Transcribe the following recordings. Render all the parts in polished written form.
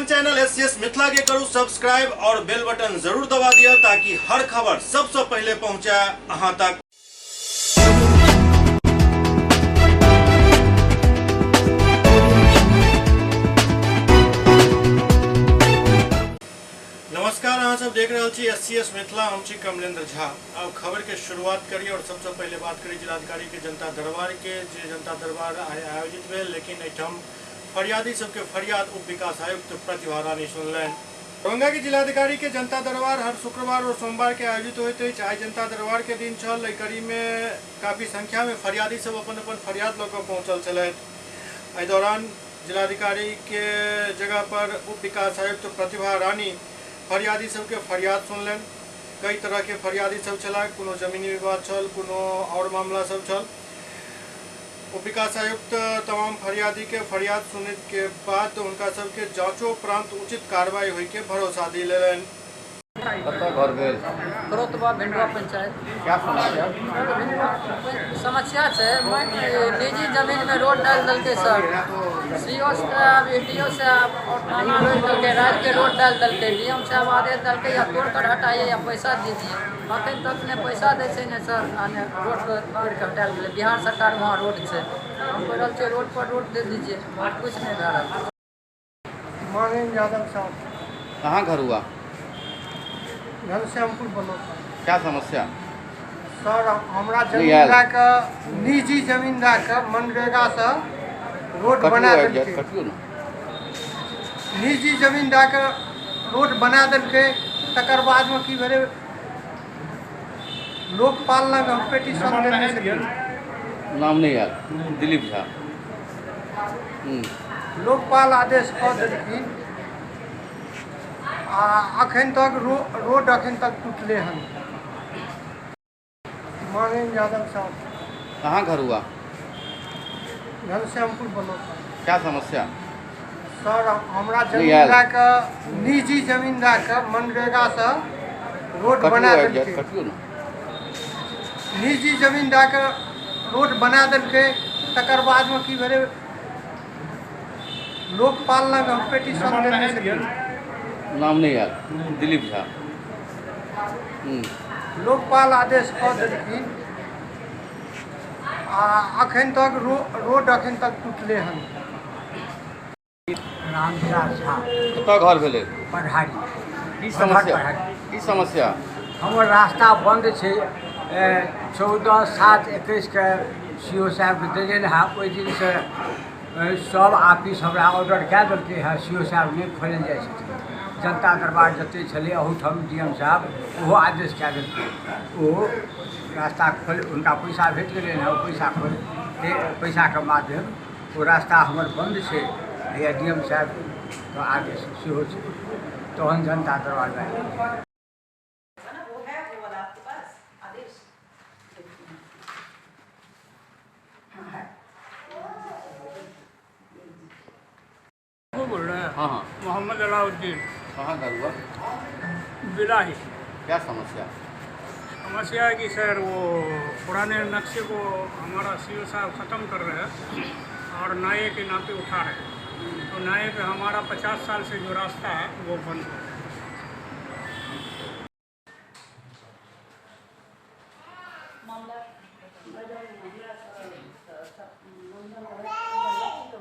अपन channel SCS Mithila के करू सब्सक्राइब और बेल बटन जरूर दबा दिया ताकि हर खबर सबसे पहले पहुंचे अहां तक। नमस्कार, अहाँ सब देख रहल छी एससीएस मिथिला, हम छी कमलेंद्र झा। अब खबर के शुरुआत करी और सबसे पहले बात करी जिलाधिकारी के जनता दरबार के, जे जनता दरबार आइ आयोजित भेल, लेकिन एहिठाम फरियादी सबके फरियाद उप विकास आयुक्त प्रतिभा रानी सुनलनि। दरभंगा के जिलाधिकारी के जनता दरबार हर शुक्रवार और सोमवार के आयोजित होइत अछि। आइ जनता दरबार के दिन छल। एहि कड़ी में काफी संख्या में फरियादी सब अपन अपन फरियाद लऽ कऽ पहुंचल छलथि। एहि दौरान जिलाधिकारी के जगह पर उप विकास आयुक्त प्रतिभा रानी फरियादी सबके फरियाद सुनलनि। कई तरह के फरियादी सब छलाह, कोनो जमीनी विवाद छल, कोनो और मामला सब छल। उप विकास आयुक्त तमाम फरियादी के फरियाद सुनै के बाद हुनका सबके जांचोपरांत उचित कार्रवाई होय के भरोसा दिलेलनि। कतऽ घर भेल? करोतबा भिंडवा पंचायत। क्या समस्या? समस्या छै, निजी जमीन में रोड डाल देलकै सर। सीओ साहब, एडीओ साहब और थाना रोक देलकै, राज्य के रोड डाल देलकै। डीएम साहब आदेश देलकै या तोड़ कर हटाइए या पैसा दीजिए। अखन तक ने पैसा दै छै ने सर, आ ने रोड तोड़ के हटायल गेलै। बिहार सरकार वहाँ रोड छै, हम कहि रहल छियै रोड पर रोड दे दीजिए, कुछ नहि भए रहल छै। मानेंद्र यादव साहब। कहाँ घर हुआ? घनश्यामपुर ब्लॉक। क्या समस्या? सर, हमरा नहि जमीन आयल। दए कऽ, निजी जमीन दए कऽ मनरेगासँ रोड कटियो बना आबि जायत, देलकै। कटियो ने। निजी जमीन दए कऽ रोड बना देलकै, तकर बादमे की भेलै, लोकपाल लग हम पिटीशन देने छलियै। नाम नहि आयल। दिलीप झा। लोकपाल आदेश कऽ देलखिन आ अखन तक रोड अखन तक टूटले हन। मानेंद्र यादव साहब। कहाँ घर हुआ? घनश्यामपुर ब्लॉक। क्या समस्या? सर, हमरा नहि जमीन आयल। दए कऽ, निजी जमीन दए कऽ मनरेगासँ रोड कटियो बना आबि जायत, देलकै। कटियो ने। निजी जमीन दए कऽ रोड बना देलकै, तकर बादमे की भेलै, लोकपाल लग हम पिटीशन देने छलियै। नाम नहि आयल। दिलीप झा। लोकपाल आदेश कऽ देलखिन आ अखन तक रोड अखन तक टूटले हन। रामविलास झा। कतऽ घर भेलै? पढ़ारी। की समस्या? की समस्या? हमर रास्ता बन्द छै। 14/7/21 के सी ओ साहेबके देलियनि हँ। ओहि दिनसँ सब ऑफिस हमरा ऑर्डर कए देलकै हँ। सी ओ साहेब नहि खोलल जाइ छथिन। जनता दरबार जतेक छलै अहूठाम डी एम साहब ओहो आदेश कए देलकै, ओ रास्ता खोल। हुनका पैसा भेट गेलनि हँ, ओ पैसा खोल, पैसाके माध्यम ओ रास्ता हमर बन्द छै। हैया डी एम साहेबके आदेश सेहो छै, तहन जनता दरबारमे आयल। वो बोल रहे हैं। हाँ हाँ। मोहम्मद अलाउद्दीन। कहाँ घर हुआ? बिलाही। क्या समस्या? समस्या है कि सर वो पुराने नक्शे को हमारा सीओ साहब ख़त्म कर रहे हैं और नए के नाते उठा रहे हैं, तो नए पे हमारा 50 साल से जो रास्ता है वो बंद हो गया।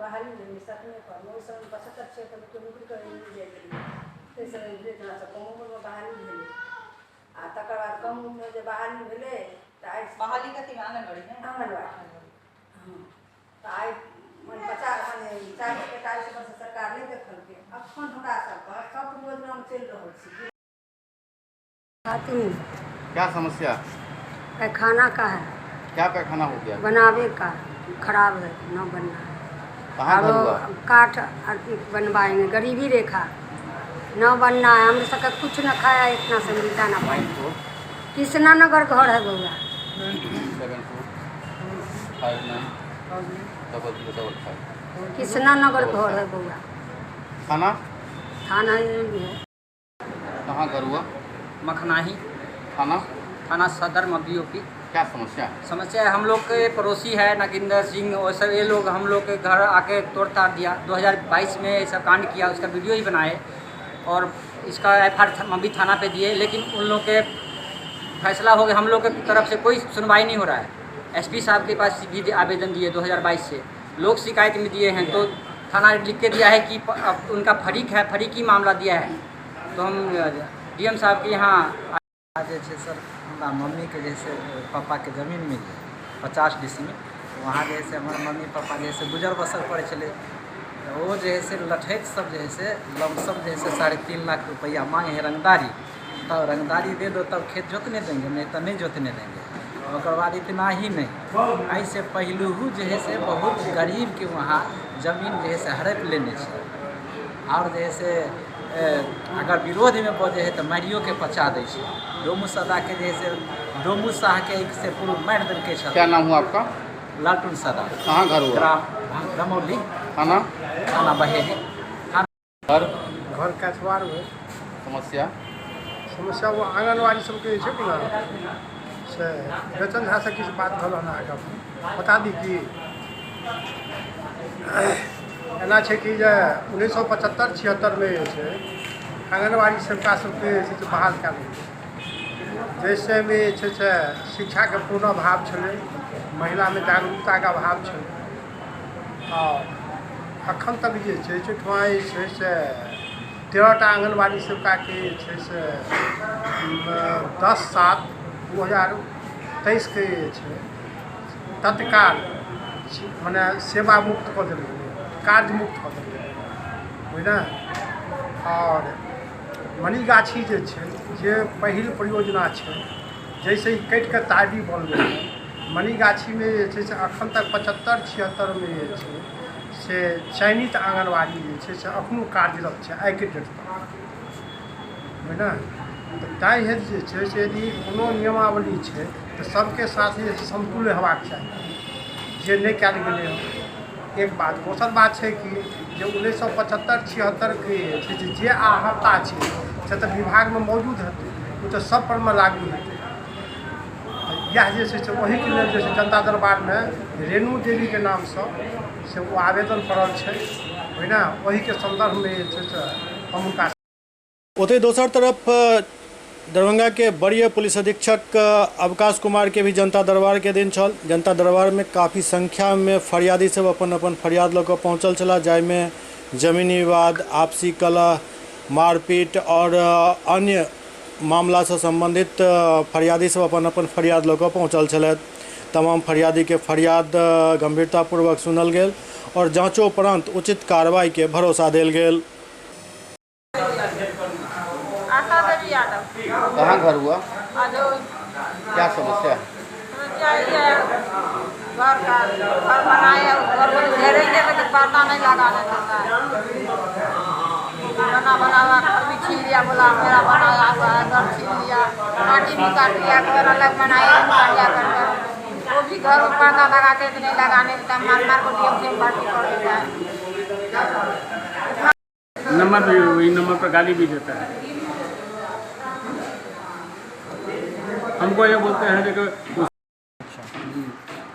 बहाली भेलै सपने पर, ओहि समय 75 76 नौकरी करै जाइ छलियै, ताहि समय भेलै कम उम्रमे बहाली भेलै आ तकर बाद कम उम्रमे जे बहाली भेलै तऽ आइ बहाली कथीमे? आङ्गनबाड़ीमे? आङ्गनबाड़ी, हँ। तऽ आइ मने 50, मने 40 45 वर्ष सरकार नहि देखलकै। अखन हमरा सबके सब योजनामे चलि रहल छी। खातून। क्या समस्या? पैखाना का है। क्या पैखाना हो गया? बनावे का खराब है, न बनना है। कहाँ घर और हुआ? काठ बनवाएंगे, गरीबी रेखा न बनना है। हम सबका कुछ न खाया, इतना से मिलता ना पाए। कृष्णा नगर घर है बउआ। 74 59 00 55। कृष्णा नगर घर है बउआ। थाना? थाना ये भी है। कहाँ घर हुआ? मखनाही। थाना? थाना सदर में BOP। क्या समस्या है? समस्या है, हम लोग के पड़ोसी है नागिंदर सिंह और सब, ये लोग हम लोग के घर आके तोड़ ताड़ दिया। 2022 में ऐसा कांड किया, उसका वीडियो ही बनाए और इसका एफआईआर हम भी थाना पे दिए, लेकिन उन लोग के फैसला हो गया। हम लोग की तरफ से कोई सुनवाई नहीं हो रहा है। एसपी साहब के पास भी आवेदन दिए 2022 से, लोग शिकायत में दिए हैं, तो थाना लिख के दिया है कि उनका फरीक है, फरीकी मामला दिया है। तो हम डीएम साहब के यहाँ जे छै सर, हमरा मम्मीके जैसे पापाके जमीन मिल गेल 50 डिसमिल, वहाँ जे है से हमर मम्मी पापा जे है से गुजर बसर करै छलै। तऽ ओ जे है से लठैत सब जे है से लमसम जे है से 3.5 लाख रुपैआ मांगे है रंगदारी। तब रंगदारी दे दो तब खेत जोतने देंगे, नहीं तो नहीं जोतने देंगे। ओकर बाद इतना ही नहीं, एहिसँ पहिलुहू जे है से बहुत गरीबके वहाँ जमीन जे है से हड़पि लेने छै। आओर जे है से अगर विरोधमे बजै है तऽ मारियोके पचा दै छै। डोमू सदाके जे है से डोमू शाहके एक से पूर्व मारि देलकै छल। क्या नाम हुआ आपका? लालटून सदा। कहाँ घर हुआ? ग्राम रमौली, थाना? थाना बहेरी। घर घर कैथवार में। समस्या? समस्या वो आंगनबाड़ी सबके जे छै ने, से बेचन झासँ किछु बात भेल हन अहाँके बता दी कि एना छै कि जे 1975-76 मे जे छै आंगनबाड़ी सेविका सबके जे छै से बहाल कयल गेलै, जाहिसँ जे छै से शिक्षाके पूर्ण अभाव छलै, महिलामे जागरूकताके अभाव छलै। आओर अखन तक जे छै से ओहिठमा जे छै से 13टा आंगनबाड़ी सेविकाके जे छै से 10/7/2023 के जे छै तत्काल मने सेवा मुक्त कऽ देल गेलै, कार्यमुक्त कऽ देल गेलै, बुझल। आओर मनीगाछी जे छै जे पहिल परियोजना छै, जैसे ई कटिके तारी बनलै, मनीगाछीमे जे छै से अखन तक 75-76 मे जे छै से चयनित आंगनबाड़ी जे छै से अखनो कार्यरत छै आइके डेट तक, बुझल। तऽ ताहि हेतु जे छै से यदि कोनो नियमावली छै तऽ सबके साथ जे समतुल्य हेबाक चाही, जे नहि कयल गेलै हँ। एक बात। दोसर बात छै कि जे 1975-76 के छै जे आहता छै से तऽ विभागमे मौजूद हेतै, ओ तऽ सब परमे लागू हेतै। इएह जे छै से ओहीके लेल जे छै जनता दरबारमे रेणु देवीके नामसँ से ओ आवेदन पड़ल छै, ओहिना ओहीके सन्दर्भमे जे छै से हम हुनका। ओतहि दोसर तरफ दरभंगा के वरीय पुलिस अधीक्षक अवकाश कुमार के भी जनता दरबार के दिन छल। जनता दरबार में काफ़ी संख्या में फरियादी सब अपन अपन फरियाद लऽ कऽ पहुँचल छलाह, जाहिमे जमीनी विवाद, आपसी कलह, मारपीट और अन्य मामला से संबंधित फरियादी सब अपन अपन फरियाद लऽ कऽ पहुँचल छलथि। तमाम फरियादी के फरियाद गंभीरतापूर्वक सुनल गेल और जाँचोपरांत उचित कार्रवाई के भरोसा देल गेल। आशा देवी यादव। कहाँ घर हुआ? क्या समस्या है? समस्या ये है, घर का घर बनाए, घर में घेरेंगे लेकिन पर्दा नहीं लगाने देता है। बना बना हुआ घर भी छीन लिया, बोला मेरा बनाया हुआ है, घर छीन लिया, माटी भी काट लिया, घर अलग बनाए कार्या कर कर, वो भी घर में पर्दा लगाते तो नहीं लगाने देता, मार मार को डीएम से भर्ती कर देता है। नंबर भी वही नंबर पर गाली भी देता है। हमको ये बोलते हैं कि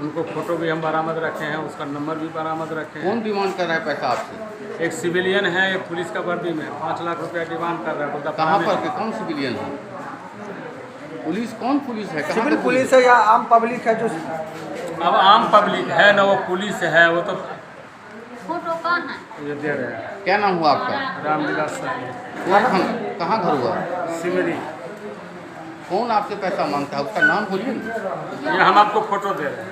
उनको फोटो भी हम बरामद रखे हैं, उसका नंबर भी बरामद रखे हैं। कौन डिमांड कर रहा है पैसा आपसे? एक सिविलियन है, एक पुलिस का वर्दी में 5 लाख रुपया डिमांड कर रहा है। बोलता कहाँ पर के कौन सिविलियन है? पुलिस कौन पुलिस है? सिविल पुलिस है या आम पब्लिक है? जो अब आम पब्लिक है ना, वो पुलिस है, वो तो फोटो कहाँ है ये दे रहे हैं। क्या नाम हुआ आपका? रामविलास सर। कहाँ घर हुआ? सिमरी। कौन आपसे पैसा मांगता है, उसका नाम बोलिए ना। ये हम आपको फोटो दे रहे हैं।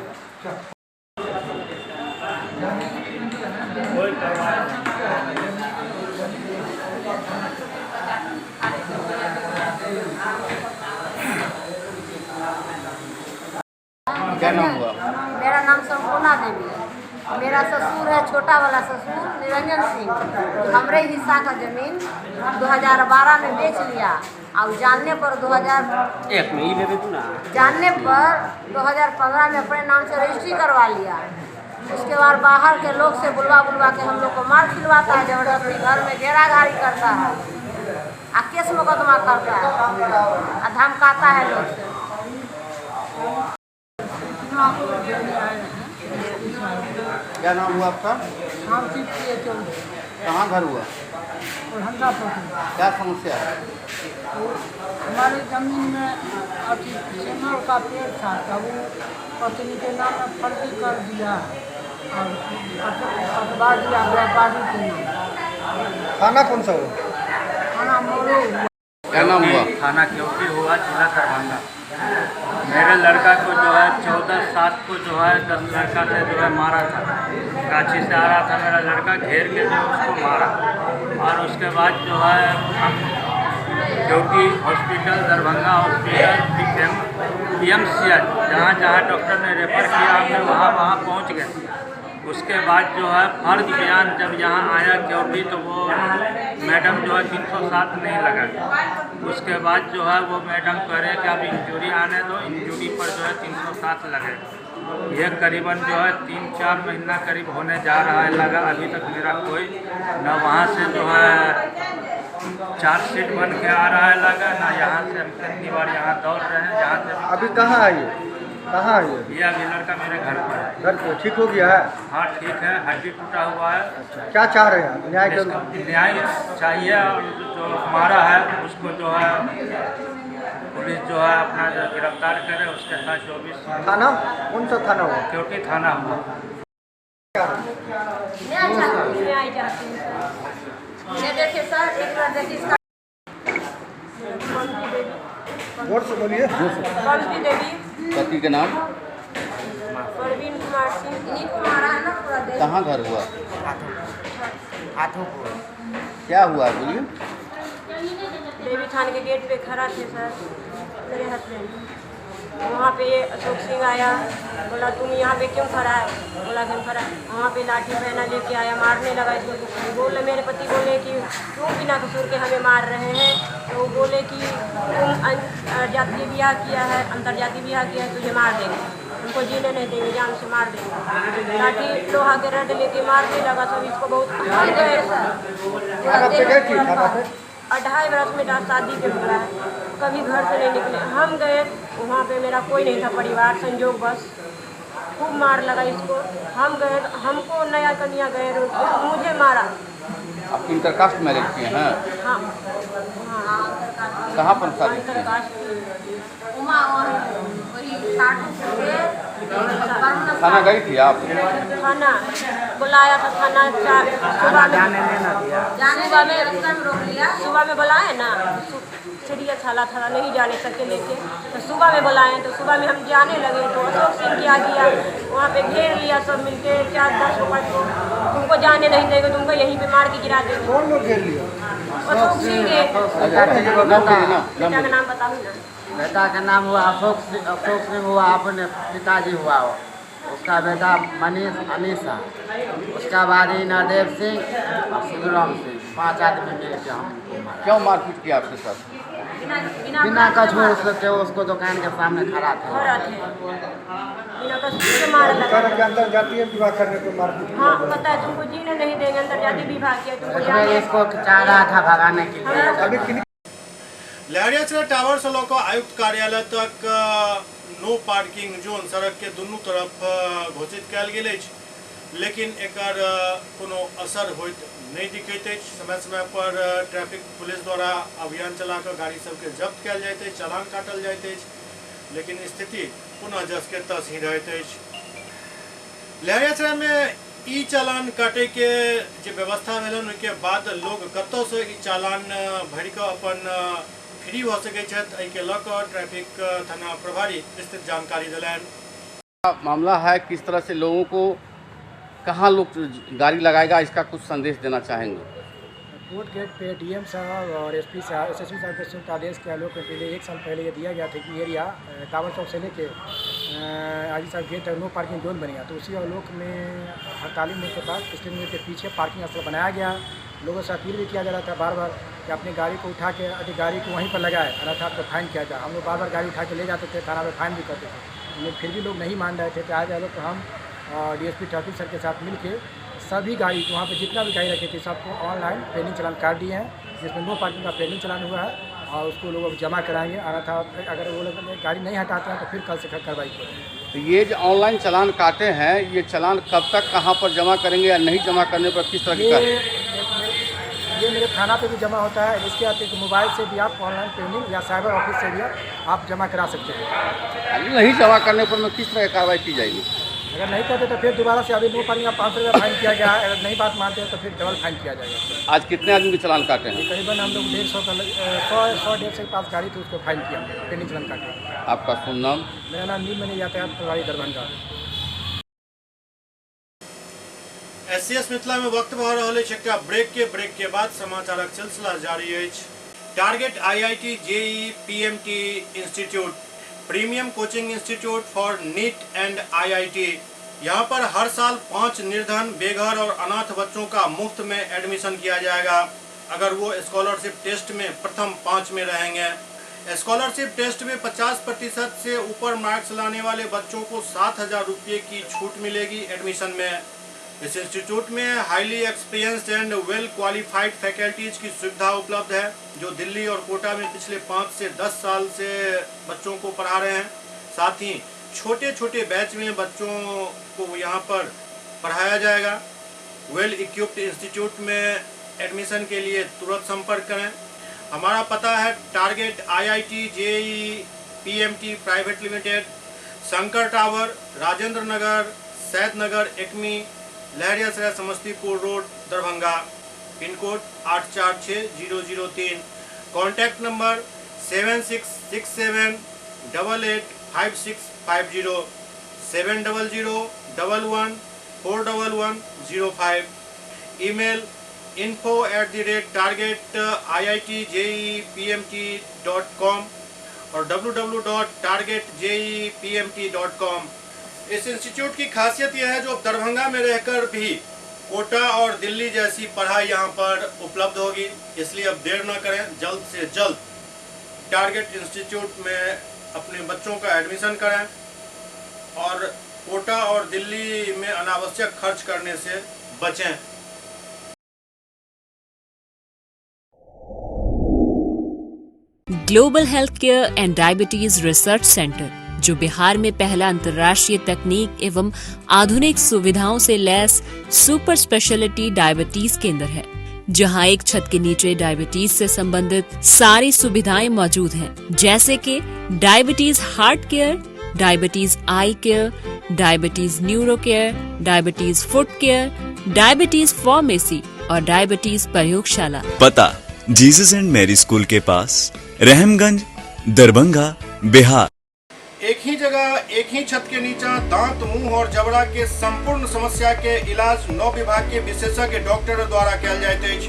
क्या नाम हुआ? मेरा नाम संपूर्णा देवी है। मेरा ससुर है, छोटा वाला ससुर निरंजन सिंह, हमरे हिस्सा का जमीन 2012 में बेच लिया और जानने पर 2001 में ही दे ना, जानने पर 2015 में अपने नाम से रजिस्ट्री करवा लिया। उसके बाद बाहर के लोग से बुलवा बुलवा के हम लोग को मार खिलवाता है, जबरदस्ती घर में घेरा घारी करता है आ केस मुकदमा करता है आ धमकाता है लोग से। सूचना देने आए हैं। क्या नाम हुआ आपका? शांति प्रिय चौधरी। कहाँ घर हुआ? कोल्हंदा पटना। क्या समस्या है? तो हमारे ज़मीन में अति सेमल का पेड़ था, तब वो पत्नी के नाम में फर्जी कर दिया है और कटवा दिया व्यापारी के नाम। थाना कौन सा हुआ? थाना मोरो हुआ। क्या नाम हुआ? थाना क्योंकि हुआ, जिला दरभंगा। मेरे लड़का को जो है 14/7 को जो है 10 लड़का से जो है मारा था। गाछी से आ रहा था मेरा लड़का, घेर के जो उसको मारा और उसके बाद जो है हम क्योंकि हॉस्पिटल दरभंगा हॉस्पिटल PMCH जहाँ जहाँ डॉक्टर ने रेफर किया हमने वहाँ वहाँ पहुँच गए। उसके बाद जो है फर्ज बयान जब यहाँ आया क्योंकि तो वो मैडम जो है 307 नहीं लगा। उसके बाद जो है वो मैडम कह रहे कि अब इंजरी आने दो, इंजरी पर जो है 307 लगेगा। ये करीबन जो है 3-4 महीना करीब होने जा रहा है लगा, अभी तक मेरा कोई ना वहाँ से जो है चार्जशीट बन के आ रहा है लगा, ना यहाँ से हम कितनी बार यहाँ दौड़ रहे हैं। यहाँ से अभी कहाँ आई है? कहाँ है ये? अभी लड़का मेरे घर पर है। घर पर ठीक हो गया है? हाँ ठीक है, हड्डी टूटा हुआ है। अच्छा, क्या चाह रहे हैं आप? न्याय न्याय चाहिए और जो मारा है उसको जो है पुलिस जो है अपना जो गिरफ्तार करे। उसके साथ 24 थाना कौन सा थाना हुआ? क्योंकि थाना हुआ। न्याय चाहती हूँ। ये देखिए सर, एक बार देखिए इसका। जोर से बोलिए। बंटी देवी। पति के नाम? प्रवीण कुमार सिंह। इन्हीं को मारा है ना पूरा देश। कहाँ घर हुआ? क्या हुआ बोलिए? देवी थान के गेट पे खड़ा थे सर मेरे हस्बैंड। वहाँ पे अशोक सिंह आया, बोला तुम यहाँ पे क्यों खड़ा है? बोला क्यों खड़ा है? वहाँ पे लाठी पहना लेके आया, मारने लगा इसको। बोले मेरे पति बोले कि क्यों बिना कसूर के हमें मार रहे हैं? तो बोले कि तुम जातीय ब्याह किया है, अंतर्जातीय ब्याह किया है, तुझे मार देंगे, तुमको जीने नहीं देंगे, जान से मार देंगे। लाठी लोहा के रड लेके मारने लगा सब इसको। बहुत गए सर। 2.5 बरस में शादी के हुआ है, कभी घर से नहीं निकले। हम गए वहाँ पे, मेरा कोई नहीं था परिवार, संजोग बस खूब मार लगा इसको। हम गए, हमको नया कन्या गए, मुझे मारा। आप इंटरकास्ट मैरिज किए हैं? हाँ हाँ। कहाँ पर शादी की? थाना गई थी आप? थाना बुलाया था, थाना सुबह में बुलाए ना, चिड़िया छाला था नहीं जाने सके लेके, तो सुबह में बुलाए तो सुबह में हम जाने लगे तो अशोक सिंह क्या किया वहाँ पे घेर लिया सब मिलके 4-10 लोग को, तुमको जाने नहीं देंगे, तुमको यहीं पे मार के गिरा देंगे। कौन लोग घेर लिया? अशोक सिंह के बेटा का नाम बताऊँ ना? बेटा का नाम हुआ अशोक सिंह। अशोक सिंह हुआ अपने पिताजी हुआ वो, उसका बेटा मनीष अनीसा, उसका बाद नरदेव सिंह और सुखराम सिंह, 5 आदमी मिल के हम। क्यों मारपीट किया आपके साथ? बिना कसूर के उसको दुकान के सामने खड़ा थे। बिना कसूर के मार लगा। अंतर्जातीय विवाह करने को मारपीट। हाँ पता है, तुमको जीने नहीं देंगे, अंतर्जातीय विवाह किया तुमको। इसको चाह रहा था भगाने के लिए। लहरियासराय टावर से लऽ कऽ आयुक्त कार्यालय तक नो पार्किंग जोन सड़क के दुनू तरफ घोषित कयल गेल अछि, लेकिन एकर कोनो असर होइत नहि दिखैत अछि। समय समय पर ट्रैफिक पुलिस द्वारा अभियान चला कऽ गाड़ी सबके जब्त कयल जाइत अछि, चालान काटल जाइत अछि, लेकिन स्थिति पुनः जस के तस ही रहैत अछि। लहरियासराय में ई चालान काटे के जे व्यवस्था भेलन ओहिके बाद लोग कतौसँ ई चालान भरि कऽ अपन फ्री भऽ सकै छथि, एहिके लऽ कऽ ट्रैफिक थाना प्रभारी विस्तृत जानकारी देलनि। मामला है किस तरह से लोगों को कहाँ लोग गाड़ी लगाएगा, इसका कुछ संदेश देना चाहेंगे? कोर्ट गेट पे डीएम साहब और एसपी साहब एसएसपी साहब के संयुक्त आदेश के आलोक में पहले 1 साल पहले ये दिया गया था कि एरिया टावर चौक से लेके आजी साहब गेट नो पार्किंग जोन बनेगा, तो उसी आलोक में हड़ताली मोड़ के पास स्टेट मोड़ के पीछे पार्किंग स्थल बनाया गया। लोगों से अपील भी किया जा रहा था बार बार कि अपनी गाड़ी को उठा के अधिक गाड़ी को वहीं पर लगाए, अन्यथा आपको फाइन किया जाए। हम लोग बार बार गाड़ी उठा के ले जाते थे, थाना में फाइन भी करते थे, लेकिन फिर भी लोग नहीं मान रहे थे। तो आज आलोक हम डीएसपी ट्रैफिक सर के साथ मिल के सभी गाड़ी वहाँ पे जितना भी गाड़ी रखे थे सबको ऑनलाइन पेंडिंग चालान काट दिए हैं, जिसमें नो पार्किंग का पेंडिंग चालान हुआ है और उसको लोग अब जमा कराएंगे। अन्यथा अगर वो लोग गाड़ी नहीं हटाते हैं तो फिर कल से कार्रवाई करेंगे। तो ये जो ऑनलाइन चालान काटे हैं, ये चालान कब तक कहाँ पर जमा करेंगे या नहीं जमा करने पर किस तरह की? ये मेरे थाना पे भी जमा होता है। इसके अतिरिक्त मोबाइल से भी आप ऑनलाइन पेमेंट या साइबर ऑफिस से भी आप जमा करा सकते हैं। नहीं जमा करने पर में किस तरह की कार्रवाई की जाएगी? अगर नहीं करते तो फिर दोबारा से अभी नो पार्किंग 500 रुपया फाइन किया गया है। अगर नहीं बात मानते हैं तो फिर डबल फाइन किया जाएगा। आज कितने आदमी के चालान काटे हैं? करीबन हम लोग 150 का 100-150 के पास गाड़ी थी, उसको फाइन किया हमने, पेंडिंग चालान काटे। आपका शुभ नाम? मेरा नाम नीलमणि, यातायात प्रभारी दरभंगा। एससीएस मिथिला में वक्त भऽ रहल अछि एकटा ब्रेक के बाद समाचारक सिलसिला जारी अछि। Target IIT JEE PMT institute premium coaching institute for NEET and IIT. यहाँ पर हर साल 5 निर्धन, बेघर और अनाथ बच्चों का मुफ्त में एडमिशन किया जाएगा अगर वो स्कॉलरशिप टेस्ट में प्रथम 5 में रहेंगे। स्कॉलरशिप टेस्ट में 50% से ऊपर मार्क्स लाने वाले बच्चों को 7,000 रुपये की छूट मिलेगी एडमिशन में। इस इंस्टीट्यूट में highly experienced and well qualified faculties की सुविधा उपलब्ध है जो दिल्ली और कोटा में पिछले 5 से 10 साल से बच्चों को पढ़ा रहे हैं। साथ ही छोटे छोटे बैच में बच्चों को यहाँ पर पढ़ाया जाएगा। वेल इक्विप्ड इंस्टीट्यूट में एडमिशन के लिए तुरंत संपर्क करें। हमारा पता है target IIT JEE PMT private limited, Shankar tower, Rajendra Nagar, Saidnagar, Ekmi, Laheriasarai, Samastipur road, Darbhanga. Pin code 846003। Contact number 7667 88 5650 700 11 411 05। Email info@targetiitjeepmt.com और www.targetjeepmt.com। इस इंस्टीट्यूट की खासियत यह है जो दरभंगा में रहकर भी कोटा और दिल्ली जैसी पढ़ाई यहाँ पर उपलब्ध होगी, इसलिए अब देर न करें, जल्द से जल्द टारगेट इंस्टीट्यूट में अपने बच्चों का एडमिशन करें और कोटा और दिल्ली में अनावश्यक खर्च करने से बचें। Global health care and diabetes research centre, जो बिहार में पहला अंतर्राष्ट्रीय तकनीक एवं आधुनिक सुविधाओं से लैस सुपर स्पेशलिटी डायबिटीज केंद्र है, जहां एक छत के नीचे डायबिटीज से संबंधित सारी सुविधाएं मौजूद हैं, जैसे कि diabetes heart care, diabetes eye care, diabetes neuro care, diabetes foot care, diabetes pharmacy और डायबिटीज प्रयोगशाला। पता जीसस एंड मैरी स्कूल के पास, रहमगंज, दरभंगा, बिहार। एक ही जगह एक ही छत के नीचे दांत, मुंह और जबड़ा के संपूर्ण समस्या के इलाज 9 विभाग के विशेषज्ञ डॉक्टर द्वारा कयल जाइत अछि।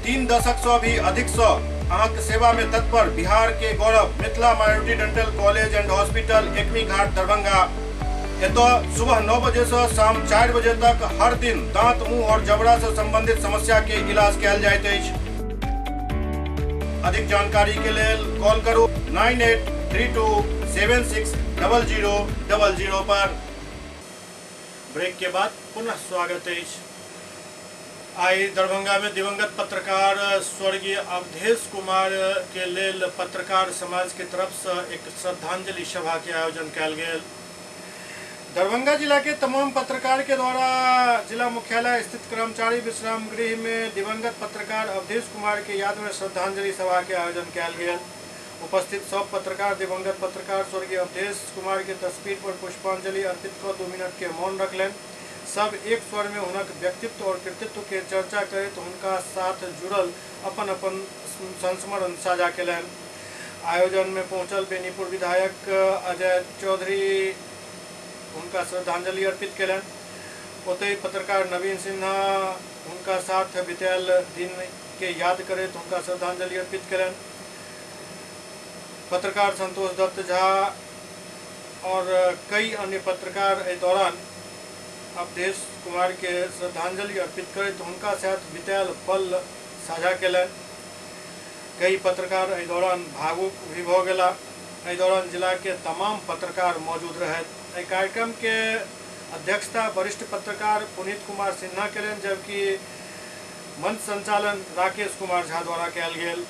3 दशक से भी अधिक से अहाँक सेवा में तत्पर बिहार के गौरव Mithila minority dental college and hospital, Ekmi Ghat, Darbhanga. एतय सुबह 9 बजे से शाम 4 बजे तक हर दिन दांत, मुंह और जबड़ा से संबंधित समस्या के इलाज कयल जाइत अछि। अधिक जानकारी के लेल कॉल करू 9832 760000 पर। ब्रेक के बाद पुनः स्वागत है। आई दरभंगा में दिवंगत पत्रकार स्वर्गीय अवधेश कुमार के लेल पत्रकार समाज के तरफ से एक श्रद्धांजलि सभा के आयोजन कयल गेल। दरभंगा जिला के तमाम पत्रकार के द्वारा जिला मुख्यालय स्थित कर्मचारी विश्राम गृह में दिवंगत पत्रकार अवधेश कुमार के याद में श्रद्धांजलि सभा के आयोजन कयल गेल। उपस्थित सब पत्रकार दिवंगत पत्रकार स्वर्गीय अवधेश कुमार के तस्वीर पर पुष्पांजलि अर्पित कर 2 मिनट के मौन रखलनि। सब एक स्वर में हुनक व्यक्तित्व और कृतित्व के चर्चा करैत हुनका साथ जुड़ल अपन अपन संस्मरण साझा केलनि। आयोजन में पहुंचल बेनीपुर विधायक अजय चौधरी हुनका श्रद्धांजलि अर्पित केलनि। ओतहि पत्रकार नवीन सिन्हा हुनका साथ बितायल दिन के याद करैत हुनका श्रद्धांजलि अर्पित केलनि। पत्रकार संतोष दत्त झा और कई अन्य पत्रकार एहि दौरान अवधेश कुमार के श्रद्धांजलि अर्पित करैत हुनका साथ बितायल पल साझा केलनि। कई पत्रकार एहि दौरान भावुक भी भऽ गेला। एहि दौरान जिला के तमाम पत्रकार मौजूद रहथि। एहि कार्यक्रम के अध्यक्षता वरिष्ठ पत्रकार पुनीत कुमार सिन्हा केलनि, जबकि मंच संचालन राकेश कुमार झा द्वारा कयल गेल।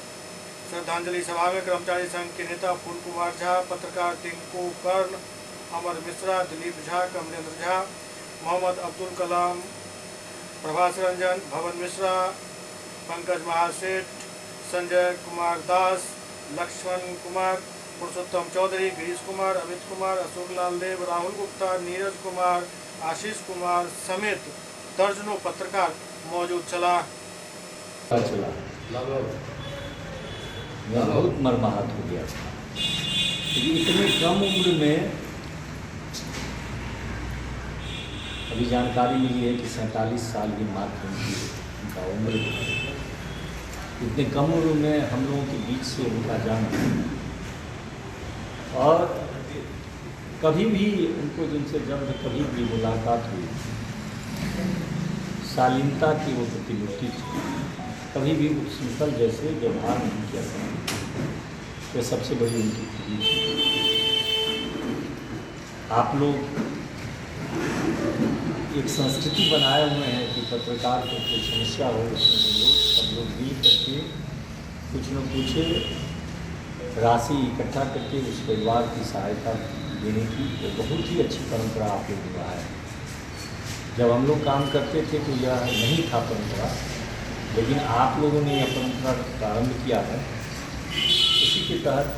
श्रद्धांजलि सभा में कर्मचारी संघ के नेता फूल कुमार झा, पत्रकार टिंकू कर्ण अमर मिश्रा, दिलीप झा, कमलेंद्र झा, मोहम्मद अब्दुल कलाम, प्रभास रंजन, भवन मिश्रा, पंकज महासेठ, संजय कुमार दास, लक्ष्मण कुमार, पुरुषोत्तम चौधरी, गिरीश कुमार, अमित कुमार, अशोक लाल देव, राहुल गुप्ता, नीरज कुमार, आशीष कुमार समेत दर्जनों पत्रकार मौजूद छला। चला मैं बहुत मर्माहत हो गया था। इतने कम उम्र में अभी जानकारी मिली है कि 47 साल ही मात्र उनका उम्र है। इतने कम उम्र में हम लोगों के बीच से उनका जाना, और कभी भी उनको जिनसे जब कभी भी मुलाकात हुई, शालीनता की वो प्रतिमूर्ति थी, कभी भी उच्छृंखल जैसे व्यवहार नहीं किया था। यह सबसे बड़ी उनकी खूबी थी। आप लोग एक संस्कृति बनाए हुए हैं कि पत्रकार को कोई समस्या हो उसमें हम लोग सब लोग मिल करके कुछ न कुछ राशि इकट्ठा करके उस परिवार की सहायता देने की वो बहुत ही अच्छी परंपरा आप लोग निभाए हैं। जब हम लोग काम करते थे तो यह नहीं था परंपरा, लेकिन आप लोगों ने यह परंपरा प्रारंभ किया है। इसी के तहत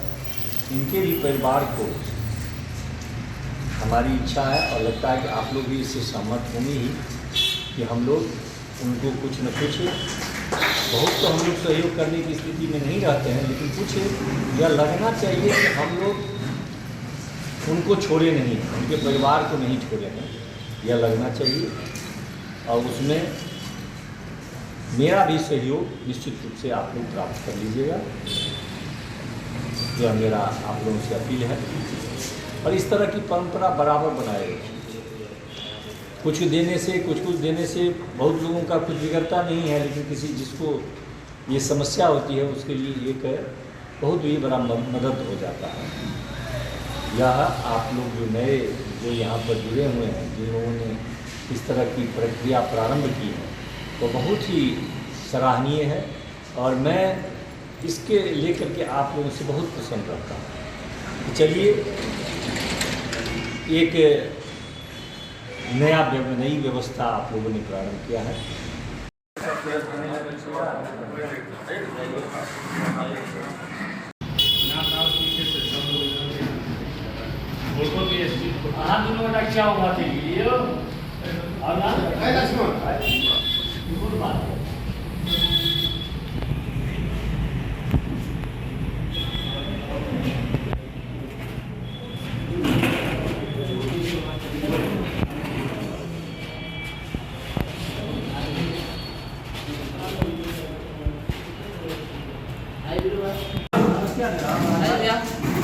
इनके भी परिवार को हमारी इच्छा है और लगता है कि आप लोग भी इससे सहमत होंगे ही कि हम लोग उनको कुछ न कुछ, बहुत तो हम लोग सहयोग करने की स्थिति में नहीं रहते हैं, लेकिन कुछ यह लगना चाहिए कि हम लोग उनको छोड़े नहीं, उनके परिवार को नहीं छोड़े हैं, यह लगना चाहिए। और उसमें मेरा भी सहयोग निश्चित रूप से आप लोग प्राप्त कर लीजिएगा, यह मेरा आप लोगों से अपील है। और इस तरह की परंपरा बराबर बनाए रखिए। कुछ देने से, कुछ कुछ देने से बहुत लोगों का कुछ बिगड़ता नहीं है, लेकिन किसी जिसको ये समस्या होती है उसके लिए एक बहुत ही बड़ा मदद हो जाता है। यह आप लोग जो नए जो यहाँ पर जुड़े हुए हैं, जिन लोगों ने इस तरह की प्रक्रिया प्रारंभ की है, वो बहुत ही सराहनीय है। और मैं इसके लेकर के आप लोगों से बहुत प्रसन्न रहता हूँ। चलिए एक नई व्यवस्था आप लोगों ने प्रारंभ किया है।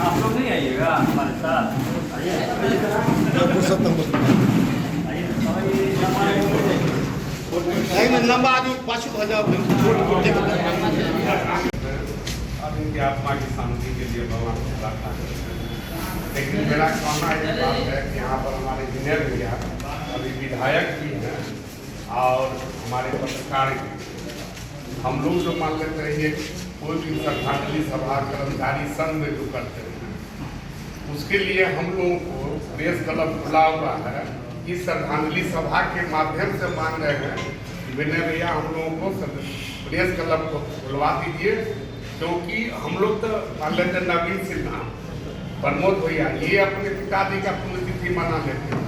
आप लोग नहीं आइएगा हमारे साथ? लंबा आदमी पाछू हो जाओ। अब इनकी आत्मा की शांति के लिए भगवान से प्रार्थना करते हैं। लेकिन मेरा कहना एक बात है कि यहाँ पर हमारे विनय भैया अभी विधायक भी हैं और हमारे पत्रकार भी। हम लोग जो मान लेते हैं ये कोई भी श्रद्धांजलि सभा कर्मचारी संघ में जो करते हैं उसके लिए हम लोगों को प्रेस क्लब खुला हुआ है। इस श्रद्धांजलि सभा के माध्यम से मांग रहे हैं कि विनय भैया हम लोगों को प्रेस क्लब को खुलवा दीजिए, क्योंकि हम लोग तो मान लेते हैं नवीन सिन्हा, प्रमोद भैया ये अपने पिताजी का पुण्यतिथि मना लेते हैं,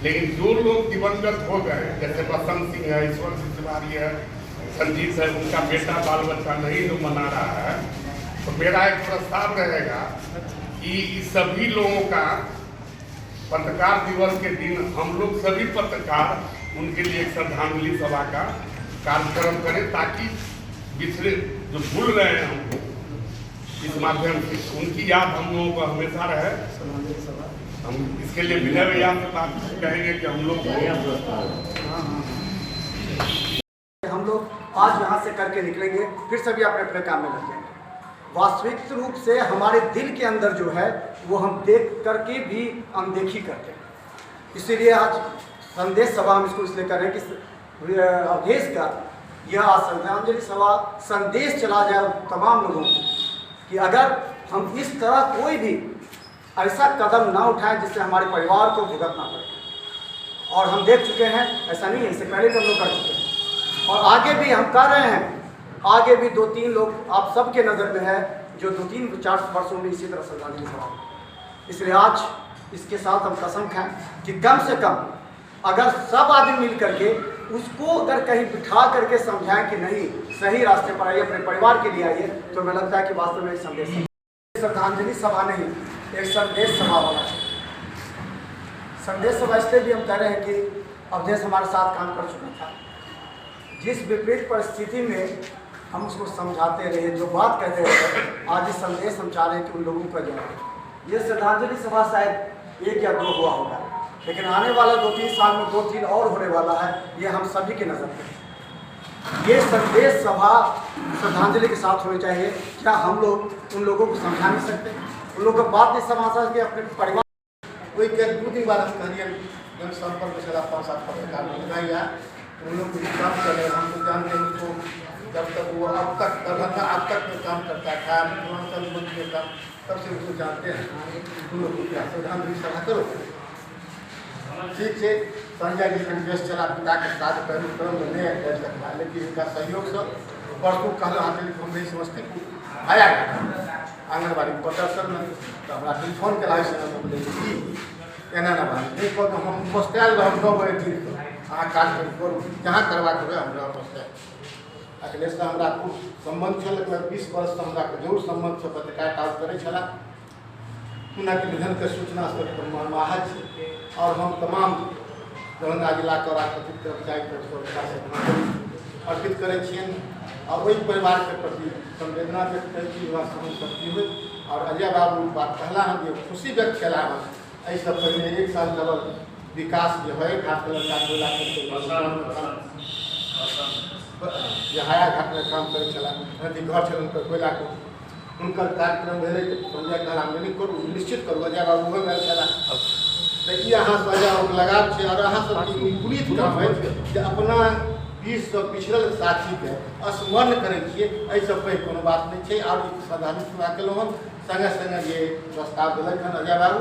लेकिन जो लोग दिवंगत हो गए जैसे बसंत सिंह है, ईश्वर सिंह तिवारी है, संजीत है, उनका बेटा बाल बच्चा नहीं जो मना रहा है। तो मेरा एक प्रस्ताव रहेगा कि सभी लोगों का पत्रकार दिवस के दिन हम लोग सभी पत्रकार उनके लिए एक श्रद्धांजलि सभा का कार्यक्रम करें, ताकि बिछड़े जो भूल रहे हैं हम लोग इस माध्यम से उनकी याद हम लोगों को हमेशा रहे। हम इसके लिए विनय भैया से बात कहेंगे कि हम लोग आज यहाँ से करके निकलेंगे, फिर सभी अपने अपने काम में लग जाएंगे। वास्तविक रूप से हमारे दिल के अंदर जो है वो हम देख करके भी अनदेखी करते हैं। इसीलिए आज संदेश सभा हम इसको इसलिए कर रहे हैं कि अवधेश का यह श्रद्धांजलि सभा संदेश चला जाए तमाम लोगों को कि अगर हम इस तरह कोई भी ऐसा कदम ना उठाएं जिससे हमारे परिवार को भुगतना पड़े। और हम देख चुके हैं, ऐसा नहीं है, इससे पहले भी हम लोग कर चुके हैं और आगे भी हम कर रहे हैं। आगे भी 2-3 लोग आप सबके नज़र में है जो 2-3-4 वर्षों में इसी तरह श्रद्धांजलि सभा। इसलिए आज इसके साथ हम कसम खाएं कि कम से कम अगर सब आदमी मिल करके उसको अगर कहीं बिठा करके समझाएं कि नहीं सही रास्ते पर आइए, अपने परिवार के लिए आइए, तो हमें लगता है कि वास्तव में एक संदेश, श्रद्धांजलि सभा नहीं, एक संदेश सभा होना चाहिए। संदेश सभा इसलिए भी हम कह रहे हैं कि अवधेश हमारे साथ काम कर चुका था, जिस विपरीत परिस्थिति में हम उसको समझाते रहे, जो बात कहते रहे, आज ये संदेश हम चाह रहे हैं कि उन लोगों का जाए। ये श्रद्धांजलि सभा शायद 1 या 2 हुआ होगा, लेकिन आने वाला 2-3 साल में 2-3 और होने वाला है, ये हम सभी के नज़र में। ये संदेश सभा श्रद्धांजलि के साथ होनी चाहिए। क्या हम लोग उन लोगों को समझा नहीं सकते, उन लोगों को बात नहीं समझा सकते अपने परिवार? ओहिके 2 दिन बाद हम कहलियनि जनसंपर्क छला 5-7 पत्रकार मिलना, तो उन लोग कुछ काम कर रहे हैं, हम तो जानते हैं उसको जब तक वो अब तक दरभंगा अब तक में काम करता था, मिथिलांचल मंच में काम, तब से उसको जानते हैं। तुम लोग क्या श्रद्धांजलि सभा करो, ठीक है। संजय जी संग चला पिता के साथ पहलू क्रम में नहीं कर सकता, लेकिन इनका सहयोग से परसों कहल अहाँ टेलीफोन नहीं समस्तीपुर आया आंगनबाड़ी प्रदर्शन में, तो हमारा टेलीफोन के समय बोले की एना ना बात नहीं कहू, हम पछतायल रहब 9 बजे ठीक अहाँ कार्यक्रम करू, जहाँ करबाके हुए हमरा पछतायल। अखिलेशसँ हमरा खूब सम्बन्ध छल, लगभग 20 वर्षसँ हमरा जरूर सम्बन्ध छल, पत्रकारिता करै छलाह। हुनक निधनके सूचनासँ मर्माहत छी और हम तमाम दरभंगा जिलाके राजनीतिक कर्मचारी तरफसँ हुनका श्रद्धांजलि अर्पित करै छियनि और ओहि परिवारके प्रति संवेदना व्यक्त करै छी, वह सहन शक्ति होइ। और अजय बाबू बात कहला हन जे खुशी व्यक्त कयला हन, एहिसँ पहिने 1 साल लगभग विकास जे होइ घाटके लड़का जे हाया घाटमे काम करै छलाह, नदी घर छल हुनकर कोयलाके, हुनकर कार्यक्रम भेलै तऽ संजय कहला हम नहि करू, निश्चित करू, अजय बाबू ओहोमे आयल छलाह। तऽ ई अहाँसँ अजय बाबू लगाव छै और अहाँ सबके ई पुनीत काम अछि जे अपना बीचसँ पिछड़ल साथीके स्मरण करै छियै, एहिसँ पैघ कोनो बात नहि छै। और ई श्रद्धांजलि सभा केलहुँ हन, सङ्गे सङ्गे जे प्रस्ताव देलक हन अजय बाबू,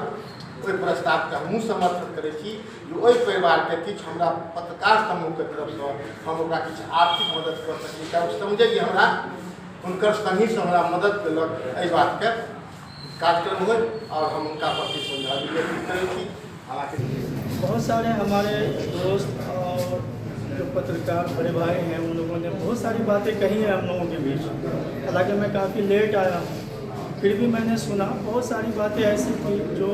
ओहि प्रस्तावके हमहूँ समर्थन करै छी जे ओहि परिवारके किछु हमरा पत्रकार समूहके तरफसँ हम ओकरा किछु आर्थिक मदद कऽ सकी, चाहे ओ समझै जे हमरा हुनकर सङ्गीसँ हमरा मदद केलक, एहि बातके कार्यक्रम होइ और हम हुनका प्रति श्रद्धांजलि व्यक्त करै छी। हालाँकि बहुत सारे हमारे दोस्त और जो पत्रकार बड़े भाई हैं उन लोगों ने बहुत सारी बातें कही हैं हम लोगों के बीच, हालांकि मैं काफ़ी लेट आया हूँ, फिर भी मैंने सुना बहुत सारी बातें ऐसी थी जो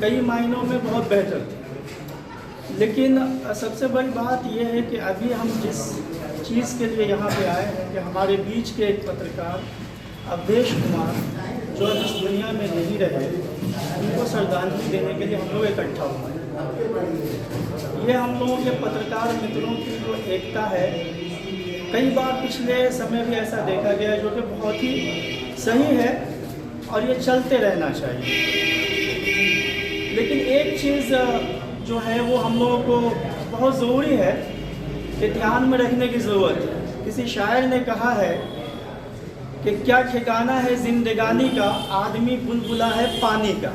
कई मायनों में बहुत बेहतर थी। लेकिन सबसे बड़ी बात यह है कि अभी हम जिस चीज़ के लिए यहाँ पे आए हैं कि हमारे बीच के एक पत्रकार अवधेश कुमार जो अब इस दुनिया में नहीं रहे, उनको श्रद्धांजलि देने के लिए हम लोग इकट्ठा हुए हैं। ये हम लोगों के पत्रकार मित्रों की जो एकता है, कई बार पिछले समय भी ऐसा देखा गया है जो कि बहुत ही सही है और ये चलते रहना चाहिए। लेकिन एक चीज़ जो है वो हम लोगों को बहुत ज़रूरी है कि ध्यान में रखने की ज़रूरत है। किसी शायर ने कहा है कि क्या ठिकाना है ज़िंदगानी का, आदमी बुलबुला है पानी का,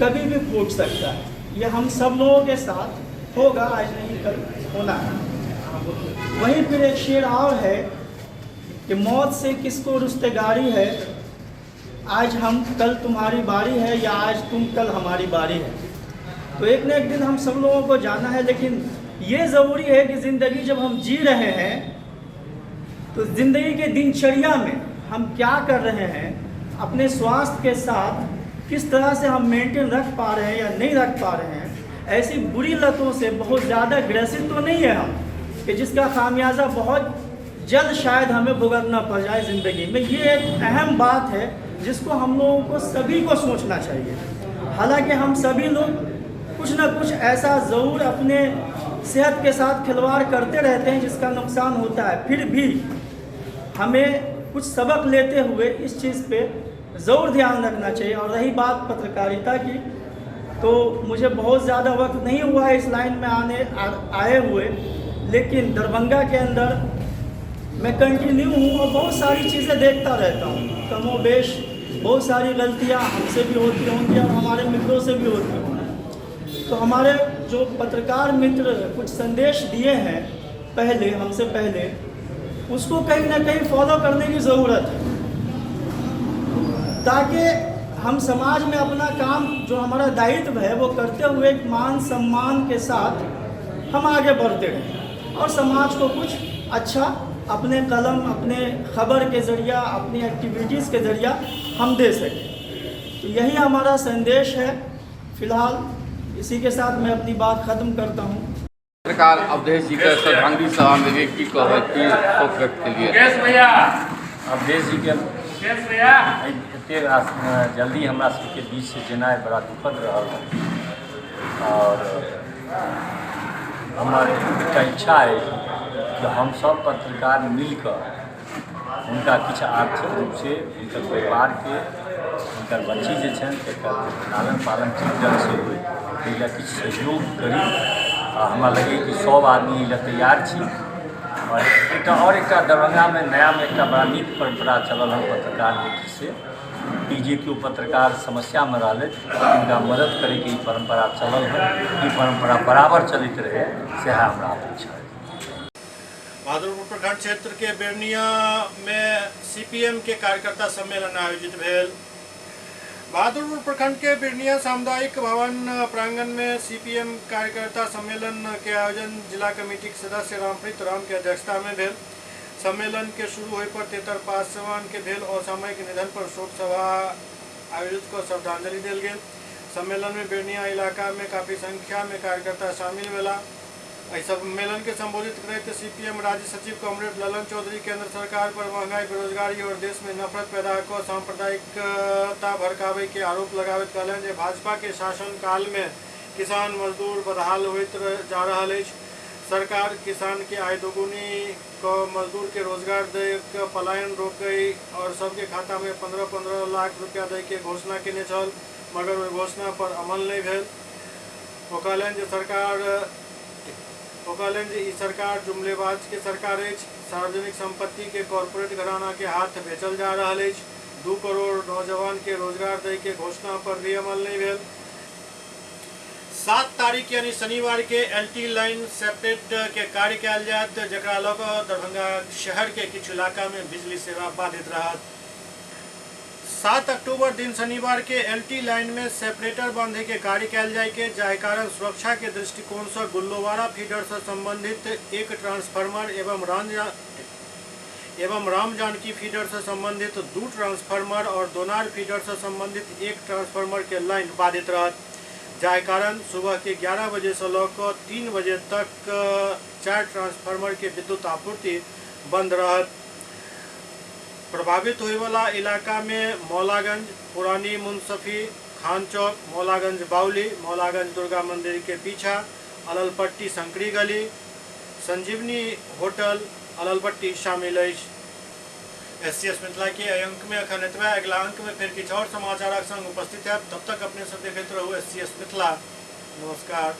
कभी भी फूट सकता है। ये हम सब लोगों के साथ होगा, आज नहीं कल होना है। वहीं फिर एक शेर और है कि मौत से किसको रुश्तेगारी है, आज हम कल तुम्हारी बारी है, या आज तुम कल हमारी बारी है। तो एक न एक दिन हम सब लोगों को जाना है, लेकिन ये ज़रूरी है कि ज़िंदगी जब हम जी रहे हैं तो ज़िंदगी के दिनचर्या में हम क्या कर रहे हैं, अपने स्वास्थ्य के साथ किस तरह से हम मेंटेन रख पा रहे हैं या नहीं रख पा रहे हैं, ऐसी बुरी लतों से बहुत ज़्यादा ग्रसित तो नहीं है हम कि जिसका खामियाजा बहुत जल्द शायद हमें भुगतना पड़ जाए ज़िंदगी में। ये एक अहम बात है जिसको हम लोगों को सभी को सोचना चाहिए। हालांकि हम सभी लोग कुछ ना कुछ ऐसा ज़रूर अपने सेहत के साथ खिलवाड़ करते रहते हैं जिसका नुकसान होता है, फिर भी हमें कुछ सबक लेते हुए इस चीज़ पे ज़रूर ध्यान रखना चाहिए। और रही बात पत्रकारिता की, तो मुझे बहुत ज़्यादा वक्त नहीं हुआ है इस लाइन में आए हुए, लेकिन दरभंगा के अंदर मैं कंटिन्यू हूँ और बहुत सारी चीज़ें देखता रहता हूँ। कमो बेश बहुत सारी गलतियाँ हमसे भी होती होंगी और हमारे मित्रों से भी होती होंगी। तो हमारे जो पत्रकार मित्र कुछ संदेश दिए हैं पहले, हमसे पहले, उसको कहीं ना कहीं फॉलो करने की ज़रूरत है, ताकि हम समाज में अपना काम जो हमारा दायित्व है वो करते हुए एक मान सम्मान के साथ हम आगे बढ़ते रहें और समाज को कुछ अच्छा अपने कलम, अपने खबर के ज़रिया, अपनी एक्टिविटीज़ के ज़रिया हम दे सकें। तो यही हमारा संदेश है फ़िलहाल। इसी के साथ मैं अपनी बात ख़त्म करता हूँ। पत्रकार अवधेश जी के श्रद्धांजलि सभा में गेलियै, की कहबै, की शोक व्यक्त केलियै? अवधेश जी के एतेक जल्दी हमरा सबके बीच से जेनाइ बड़ा दुखद रहल है और हमर एकटा इच्छा अछि कि हम सब पत्रकार मिलकऽ हुनका किछु आर्थिक रूपसँ हुनकर परिवारके, हुनकर बच्ची जे छनि तकर लालन पालन ठीक ढङ्गसँ होइ, ताहि लए किछु सहयोग करी। आ हमरा लगैए कि सब आदमी एहि लए तैयार छी। आओर एकटा दरभंगामे नयामे एकटा बड़ा नीक परम्परा चलल हँ पत्रकार मित्रसँ कि जे केओ पत्रकार समस्यामे रहलथि हुनका मदद करैके ई परम्परा चलल हँ। ई परम्परा बराबर चलैत रहै, सएह हमरा अपेक्षा अछि। बहादुरपुर प्रखंड क्षेत्र के बेरनिया में सीपीएम के कार्यकर्ता सम्मेलन आयोजित भेल। बहादुरपुर प्रखंड के बिरनिया सामुदायिक भवन प्रांगण में सीपीएम कार्यकर्ता सम्मेलन के आयोजन जिला कमेटी के सदस्य रामप्रीत राम के अध्यक्षता में भेल। सम्मेलन के शुरू होय पर तेतर पासवान के भेल असामयिक निधन पर शोक सभा आयोजित कर श्रद्धांजलि देल गेल। सम्मेलन में बिरनिया इलाका में काफी संख्या में कार्यकर्ता शामिल भेला। एहि सम्मेलन के संबोधित करैत सीपीएम राज्य सचिव कॉमरेड ललन चौधरी केंद्र सरकार पर महंगाई, बेरोजगारी और देश में नफरत पैदा क सांप्रदायिकता भड़काबै के आरोप लगाबैत कहलनि जे भाजपा के शासन काल में किसान मजदूर बदहाल होइत जा रहल अछि। सरकार किसान के आय दोगुनी क मजदूर के रोजगार दै क पलायन रोकै और सबके खाता में 15-15 लाख रुपया दै के घोषणा केने छल, मगर ओहि घोषणा पर अमल नहि भेल। ओ कहलनि जे ई सरकार जुमलेबाज के सरकार अछि। सार्वजनिक संपत्ति के कॉरपोरेट घराना के हाथ बेचल जा रहल अछि। 2 करोड़ नौजवान के रोजगार दै के घोषणा पर भी अमल नहि भेल। 7 तारीख यानी शनिवार के एलटी लाइन सेपरेट के कार्य कयल जायत, जकरा लऽ कऽ दरभंगा शहर के किछु इलाका में बिजली सेवा बाधित रहत। 7 अक्टूबर दिन शनिवार के एलटी लाइन में सेपरेटर बांधे के कार्य कयल जाय के, जाहि कारण सुरक्षा के दृष्टिकोण से गुल्लोवाड़ा फीडर से संबंधित एक ट्रांसफार्मर एवं राम जानकी फीडर से संबंधित 2 ट्रांसफार्मर और दोनार फीडर से संबंधित 1 ट्रांसफार्मर के लाइन बाधित रहत, जाहि कारण सुबह के 11 बजे से लऽ कऽ 3 बजे तक 4 ट्रांसफार्मर के विद्युत आपूर्ति बंद रहत। प्रभावित होयवला इलाका में मौलागंज, पुरानी मुंसफी, खान चौक, मौलागंज बाउली, मौलागंज दुर्गा मंदिर के पीछा, अललपट्टी संकरी गली, संजीवनी होटल, अललपट्टी शामिल अछि। एससीएस मिथिला के एहि अंक में अखन एतबे। अगिला अंक में फिर किछु और समाचारक संग उपस्थित है। तब तक अपने सब देखैत रहू एससीएस मिथिला। नमस्कार।